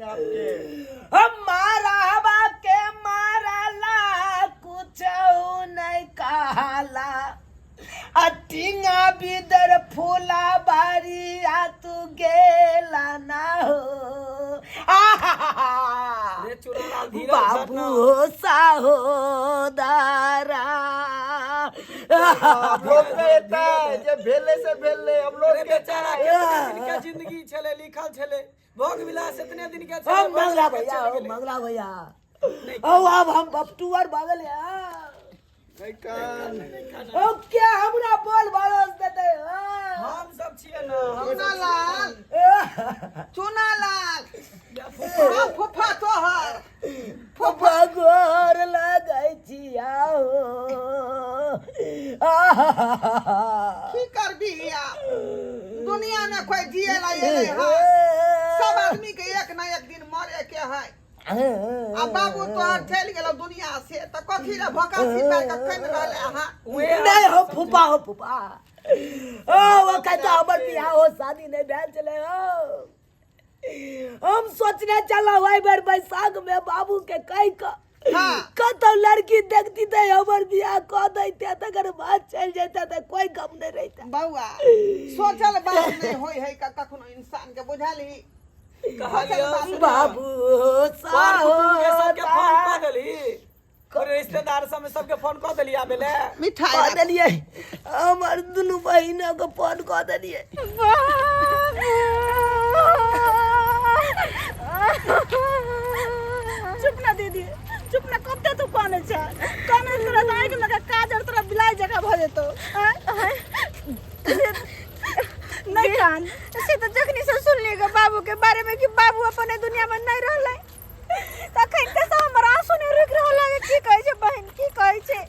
अपने आप के। हम मारावा के मारला कुछ नहीं कहाला, आ टींगा बिदर फूला बारी आ तू गेला ना हो। आहा! रे चुनालाल धीरज बाबू धर ना। हो साहोदारा। अब लोग के एतै जे भेलै से भेलै, अब लोग अरे के बेचारा केतना दिन के जिंदगी छलै, लिखल छलै भोग विलास एतने दिन के छलै। हम मंगला भोग विलास भैया चलि हो गेलै। मंगला भैया ओ, अब हम बपटुअर भऽ गेल। नहीं कान। ओ क्या हमरा बोल भरोस देते? हम सब छियै ना, हम सब चुनालाल, चुनालाल, छियै। हाँ फुफा तोहर। फुफा, गोर लगै छिया हो। आहा! की करबी आब, दुनिया में कोई जिए ला एलै है? सब आदमी के एक ना एक दिन मरे के है। आ बाबू तोहर चलि गेलो दुनिया से, तऽ कथी रे भकासी पारि कऽ कानि रहले अहाँ? उहे नहीं हो फूफा, हो फूफा, ओ वो कहता हमर बियाह हो शादी नहीं भेल छलै हो। हम सोचने चला एहि बेर बैसाख में बाबू के कहि कऽ कतौ लड़की देखती तऽ हमर बियाह कऽ दैते, तकर बाद चलि जैते तऽ कोई गम नहीं रहिते। बौआ, सोचल बात नहीं होय है कखनो इंसान के, बुझलही? कहलियौ बाबू कर कुटुम्ब के सबके फोन कऽ साहो देली? पूरे रिश्तेदार सब में सबके फोन कऽ देली आबे ले? मिठाई कऽ देलियै, हमर दुनू बहिनो के फोन कऽ देलियै। चुप ना दीदी, चुप ना। कते तू काने छै? काने तोरा तऽ आँखि लगा काजर तोरा बिलाइ जकाँ भऽ जेतौ। आँय? नहीं कान। से तऽ जखनी से सुनलियै गे बाबू के बारे में कि बाबू अपन एहि दुनिया में नहीं रहलै, तखन ते से हमर आंसू नहीं रुकि रहल है। की कहै छै बहिन, की कहै छै?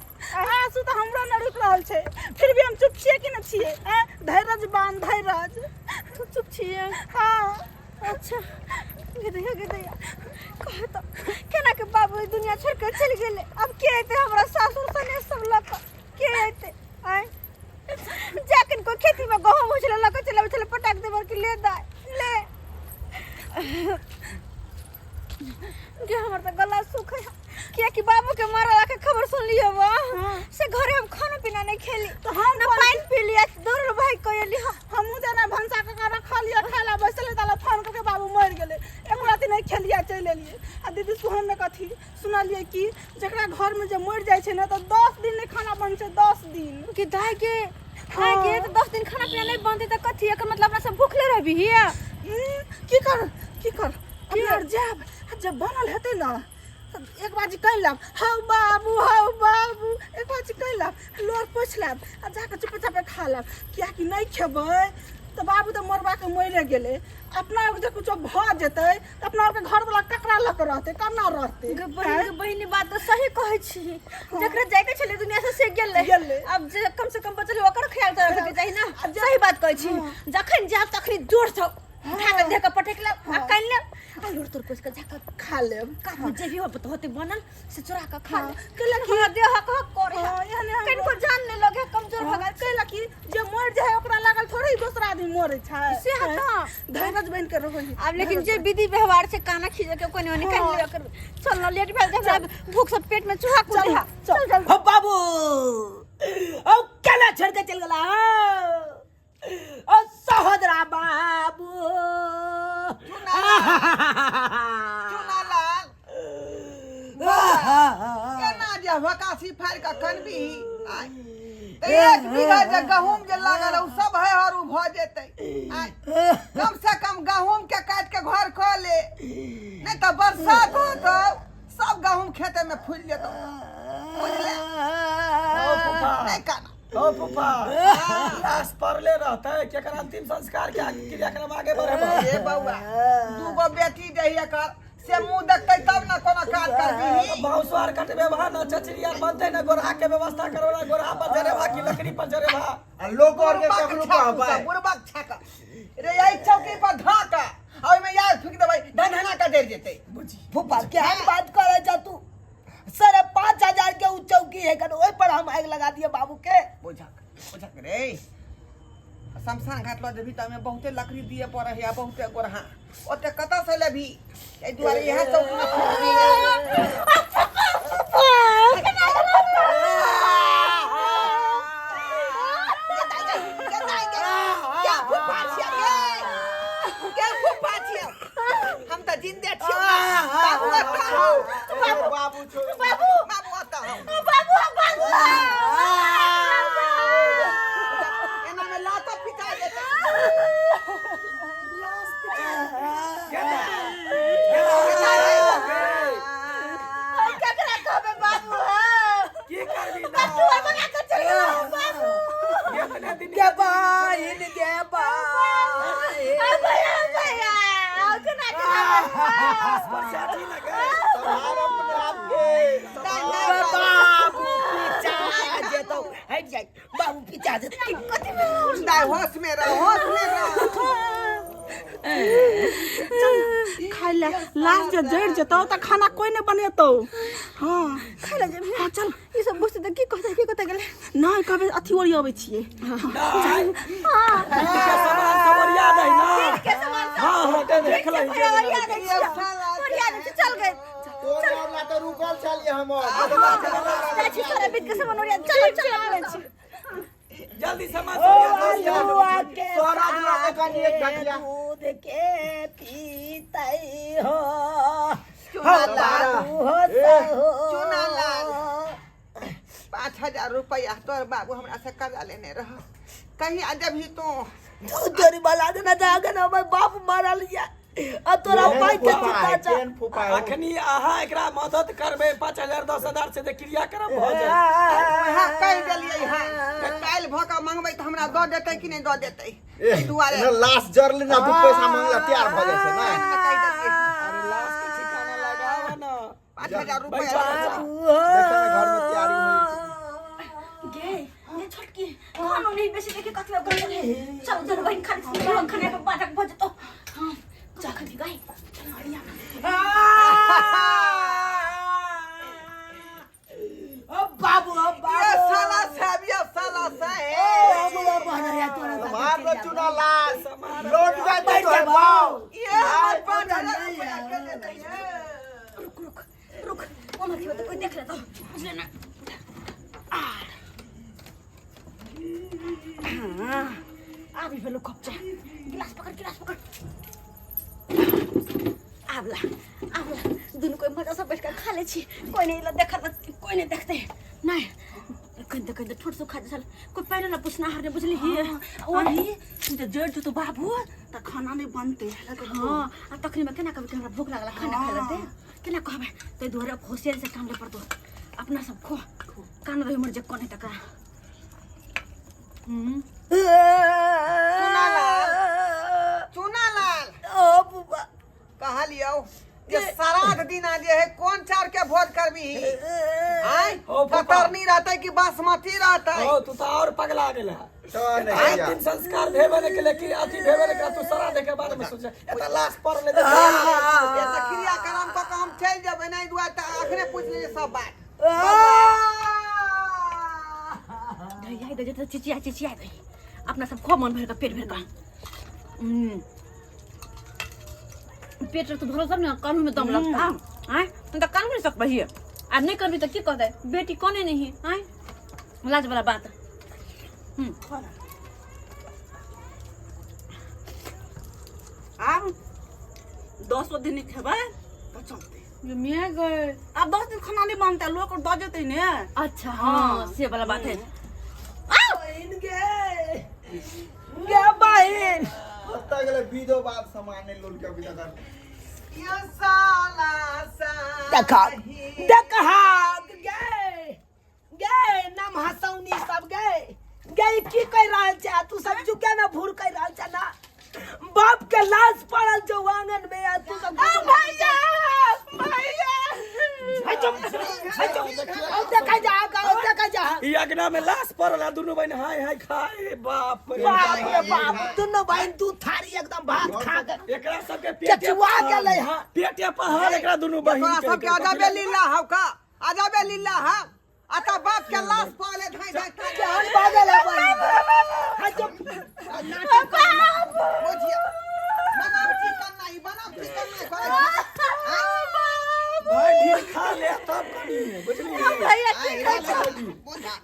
आंसू तऽ हमरो नहि रुकि रहल छै, फिर भी हम चुप छियै कि नहि छियै? आँय? धैर्य बान, धैर्य। तू चुप छियै? हाँ। अच्छा गे दैया, गे दैया, कह तऽ केना के बाबू ई दुनिया छोड़ि कऽ चलि गेलै? आब के अयतै हमरा सासुर सने सब लऽ कऽ? के अयतै? आँय, जा किनको खेती में गहूम होइ छलै, लऽ कऽ चलि अबै छलै, पटाक देबर कि ले दाय ले गे। हमर तऽ गला सुखै है, कियाकि बाबू के मरला के खबर सुनलियै बा से घरे हम खाना पीना नहीं खेली तऽ हम ना पानि पी लिया, दौड़ल भागि कऽ एली हम। हमहूँ जेना भनसा कऽ के रखलियै, खाय लए बैसलै ताले फोन कऽ के बाबू मरि गेलै। एको राति नहि खेलियै, चलि एलियै। आ दीदी, सुहन कथी सुनलियै कि जेकरा घरमे जे मरि जाइ छै ने, तऽ 10 दिन नहि खाना बनै छै, 10 दिन। कि दाय गे, दाय गे, तऽ 10 दिन खाना पीना नहीं बनतै तऽ कथी एकर मतलब अपना सब भूखले रहबी हिया? की कर, की कर, अपना आर जायब आ जब बनल हेतै ने तऽ एक बाजी कहि लेब, हौ बाबू, हौ बाबू, एक बाजी कहि लेब, लोर पोछि लेब आ जाकऽ चुपे चापे खा लेब। किएकि नहि खेबै तऽ बाबू तऽ मरबाके मरिए गेलै, अपना आरके जे कुछो भऽ जेतै तऽ अपना आरके घरवला ककरा लऽ कऽ रहतै, केना रहतै? गे बहिन, गे बहिन, ई बात तऽ सही कहै छी। जकरा जायके छलै दुनिया से, से गेलै। गेलै। आब जे कम से कम बचल ओकर ख्याल तऽ रखैके चाही ने। सही बात कहै छी। जखन जायब तखनी जोर से उठा कऽ देह के पटकि लेब आ कानि लेब आ लोर तोर पोछि कऽ जाकऽ खा लेब। कात में जे भी होते होते बनल से चुरा कऽ खा लेब। कैला कि हमरा देह हक हक करे है। हाँ, एहने हमरो- कनिको जान नहि लगे, कमजोर भऽ गेल। कैला कि जे मरि जाइ है ओकरा लागल थोड़े ही दोसरा आदमी मरै छै। से है तऽ। धैर्य बनि के रहै। आब लेकिन जे विधि व्यवहार छै, काना खींचे के कोनी ओनी कानि लेबे करबै। चल ना, लेट भेल जे हमरा भूख से पेट में चूहा कूदे है। चल। चल जल्दी। हो बाबू, ओ केना छोड़ के चल गेला हो? ओ सहोदरा बाबू। चुनालाल, केना जे भकासी फाड़ि कऽ कनबी? आँय, तऽ एक बीघा जे गहूम जे लागल है, उ सब है हरू भऽ जेतै। आँय, कम से कम गहूम के काटि के घर कऽ ले, नहीं तऽ बरसात होतौ सब गहूम खेते में फूलि जेतौ, बुझले? ओ फूफा। नहीं काना। ओ फूफा, लाश पड़ले रहतै? केकर अंतिम संस्कार के क्रियाक्रम आगे बढ़ेबै? ए बौआ, दूगो बेटी दही एकर, से मुंह देखतै तब ने कोनो काज करबही। बाँसो आर कटबेबा ना, चचरी आर बनतै ना, गोरहा के व्यवस्था करो ना। गोरहा पर जरेबा कि लकड़ी पर जरेबा? आ लोग और के बुढ़बक कखनो छक कहबै। बुढ़बक छक रे, एहि चौकी पर धऽ कऽ आ ओहिमे यार फूकि देबै, ढनढना कऽ जरि जेतै। बुझी फूफा, केहन बात करे छ तू? 5,500 के उ चौकी है, ओहि पर हम आगि लगा दिए बाबू के? बुझक, बुझक रे। शमशान घाट लऽ जेबही तऽ ओहिमे बहुते लकड़ी दिए पड़ै है आ बहुते गोरहा ओते कतऽ से लेबही एहि दुआरे इएह चौकी हम तऽ जिंदे छियौ बाबू एतऽ हौ बाबू छोड़ बाबू बाबू एतऽ हौ बाबू बाबू एना मे लातो पिटा जेतै केकरा कहबे बाबू हो की करबी ना टुअर बना के चल गेलो बाबू इतने दिन गे बहिन गे बहिन आ भैया भैया आ केना केना परसादी लगे संभाल अपने आप के बाबू पीछा जेतौ हट जाय बाबू पीछा जेतौ कथि में दाइ होश में रह होश में रह खाय ले लाश जे जरि जेतौ तऽ खाना कोई नहि बनेतौ हाँ खाय ले जेबही हाँ चल ई सब बुझते तऽ की कहते की कहते गेलै नहि कहबै अथी ओरियाबै छियै नहीं हां के सामान सब ओरिया दही ना के सामान सब हाँ हाँ के देख लही ओरिया दै छियै ओरिया दै छियै चल गए तोर वाला तो रुकल छलिए हम जाइ छी सारा बीत के सामान ओरिया चल चल आबै छी जल्दी सामान सब ओरिया दही। आलुआ के तोरा दुआ के कनी एक ढकिया। दूध के पीतै हो चुनालाल बाबू हो सहो चुनालाल 5000 रुपया तोर बाबू हमरा से कर्जा लेने रह कहीं आ जबही तू तू तोरी वाला के ना जागे ना हमर बाप मरल या आ तोरा पाई के चिंता छा केहन फूफा है? अखनी अहाँ एकरा मदद करबै 5000 10,000 से जे क्रियाक्रम भऽ जाय वएह कहि देलियै हँ जे काल्हि भऽ कऽ मंगबै तऽ हमरा दऽ देतै कि नहि दऽ देतै ए, एहि दुआरे ना लाश जरले ना दू पैसा मांगला तैयार भऽ जाइ छै ना कानमे कहि देलियै अरे लाश के ठिकाना लगाव ना 5000 रुपया बैठा देखऽ ने घर में तैयारी होइ छै गे ये छोटकी खानो नहीं बेसी देखे कथी कर चले चल चल बहन खाली से खाने पे बाधक भऽ जेतौ हां चल खबी गाय चल हरिया ओ बाबू ओ ये बाबू साला साहब ये साला साहेब बाबू बाबू हरिया तोरा मार लो चुना लाश लौट जाए तो तोहर बाप ये हमर 5000 रुपया के देतै ये। रुक रुक रुक ओमहर खेबै तऽ कोई देख लेतौ बुझले ना हाँ आबि भेलो कब्जा गिलास पकड़ गिलास पकड़ आबला आबला दुनू कोई मजा से बैठ के खा ले छी कोई नहीं देखल कोई नहीं देखते नहीं कहीं कहीं ठोट सुखा जसल कोई पहले ना पूछना हार ने बुझली ही ओही जे जरि जेतौ बाबू तऽ खाना नहि बनतै हाँ आ तखनी में केना कहबै कि हमरा भूख लागल खाना खाइ लए दे केना कहबै ताहि दुआरे अब होशियारी से काम ले पड़तो अपना सब खो कान रही मर जे कोने तकरा हम्म चुनालाल चुनालाल ओ बुबा कहलियौ जे श्राद्ध दिना जे है कोन चाउर के भोज करबी आय ओ फूफा। कतरनी रहतै कि बासमती रहतै ओ तू तो और पगला गेल है तो नहीं आइ भैया। दिन संस्कार भेबे ने केले कि अथी भेबे ने केले तू सरा देखे बाद में सोचे एता लाश पर ले ये तऽ क्रियाक्रम कऽ कऽ हम चलि जेबै नहि दुआरे तऽ अखने पूछि लेलियै सब बात दही दे तो चिचिया चिचिया दही अपना सब खो मन भर का पेट भर का पेट तो भरल सब ने कानून में दम लगता आय तुम तो कानून नहीं सकबही आ नहीं करबी तो की कहते बेटी कोने नहीं आय लाज वाला बात आब 10 दिन खेबै तऽ चलतै ये मिया गए आब 10 दिन खाना नहि बनतै लोक दऽ जेतै ने अच्छा हाँ से वाला बात है बहिन गे गे बहिन कतऽ गेलै बीजो बात सामान नहि लोल के अभी तक ये साला देखा साही। देखा गे गे नाम हसौनी सब गे गे ई की कहि रहल छै तू सब चुके ना भूर कहि रहल छै ना बाप के लाश पड़ल छौ आंगन में आ तू सब भैया भैया है चुप है चुप अब देखा जा अब देखा जा ई अगना में लाश पड़ल आ दुनू बहन हाय हाय खाए बाप रे बाप रे बाप दुनू बहिन दू थारी एकदम भात खा के एकरा सबके पेटे चचुआ गेलै हँ। पेटे पहाड़ एकरा दुनू बहिन तोरा के सबके अजबे लीला हौ का अजबे लीला हौ अतः बाप के लाश पाले धाई धाई केहन बाजल है बहिन है चुप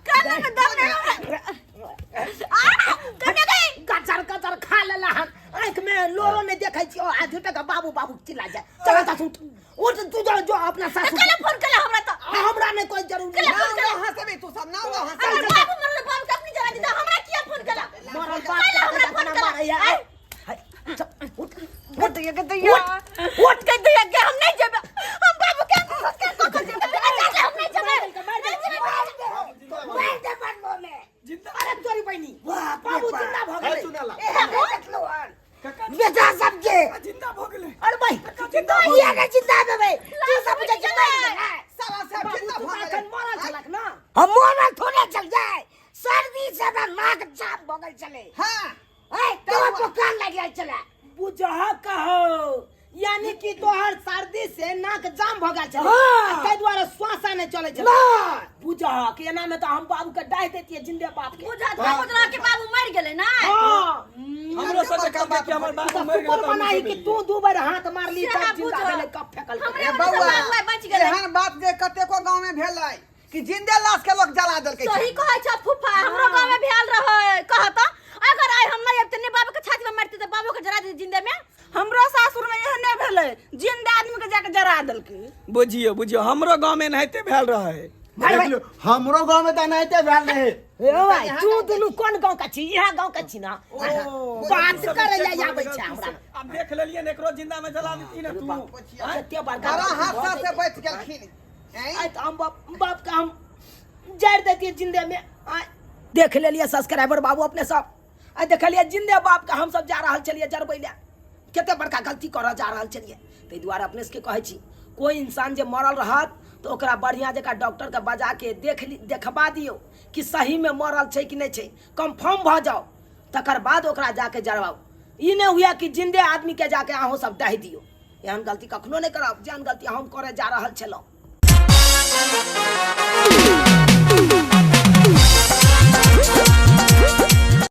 कान में दम नहीं हमरा आ कने गई गचर गचर खा लेला हन आँख में लोरो नहीं देखै छी आ झूठे का बाबू बाबू चिल्ला जाए चल सासु उठ उठ तू जो जो अपना सासु कल फोन कला हमरा तो हमरा नहीं कोई जरूरी ना ना हंसबे तू सब ना ना हंसबे अगर बाबू मरल बाबू के अपनी जरा दीदा हमरा किया फोन कला मरल बाप कला हमरा फोन अपना कला मारैया आय, चल, उठ उठ के दैया उठ के दैया के हम नहीं जेबे हम बाबू के अंतिम संस्कार कऽ के जेबे बिना जाके हम नहीं जेबे नहीं जेबे मार दे बनबो में जिंदा अरे तोरी बहिनी बाबू जिंदा भ है गेलै चुनाला एहे देखलो हन बेटा सबके जिंदा भऽ गेलै अरे भाई जिंदा भऽ ये के जिंदा देबै तू सब के जिंदा देबै साला सब जिंदा बाबू भऽ तू गेलै। एखन मरल छलक ना हम मरल थोड़े चल जाए सर्दी से हमरा नाक जाम भऽ गेल छलै हां ए तो बोखार लागि गेल छलै बुझह कहो यानी कि तोहर सर्दी से नाक जाम भऽ गेल छलै हाँ। ताहि दुआरे श्वासा नहि चलै छलै बुझह कि एना में तऽ हम बाबू के डाहि दैतियै जिंदे बाप के बुझा बुझा के बाबू मर गेलै ना हाँ हमरो सब कहलकै कि हमर बाबू मरि गेलै सुपर तऽ हमहूँ बनाही सब कि एलियै। तू दू बेर हाथ मारली सेहा तब जिंदा बुझह। भेलै कप फेकल हमरे ए वजह से बौआ बाबू आइ बचि गेलै एहन बात जे कतेको गांव में भेलै कि जिंदे लाश के लोग जला देलकै सही कहै छ फूफा हमरो गांव में भेल रहै कहत अगर आइ हम नहीं अबते ने बाबू के छाती में मारते त बाबू के जरा देते जिंदे में हमरो सासुर में एहने भेलै जिंदा आदमी के जाके जरा देलकै बुझियौ बुझियौ हमरो गाँव में एनाहिते भेल रहै भाई देख लियौ, हमरो गांव में तऽ एनाहिते भेल रहे ए भाई तू दुनू कोन गांव का छी इहा गांव का छी ना बात करे ले आबै छै हमरा आब देख लेलियै ने एकरो जिंदा में जला देती ने तू कते बड़का बड़ा हादसा से बच गेलखिन हैं? आइ तऽ हम बाप बाप के हम जड़ देतियै जिंदे में आइ देख लेलियै सब्सक्राइबर बाबू अपने सब आइ देखलियै जिंदे बाप के हम सब जा रहल छलियै जरबै लए कते बड़का गलती करऽ जा रहल छलियै ताहि दुआरे अपने सबके कहै छी कोइ इंसान जे मरल रहत तऽ ओकरा बढ़िआँ जकाँ डॉक्टरके बजाके देख ली देखबा दियौ कि सहीमे मरल छै कि नहि छै कन्फर्म भऽ जाउ तकर बाद ओकरा जाके जरबाउ ई नहि हुए कि जिंदे आदमीके जाके अहूँ सब डाहि दियौ एहन गलती कखनो नहि करब जेहन गलती हम करे जा रहल छलहुँ।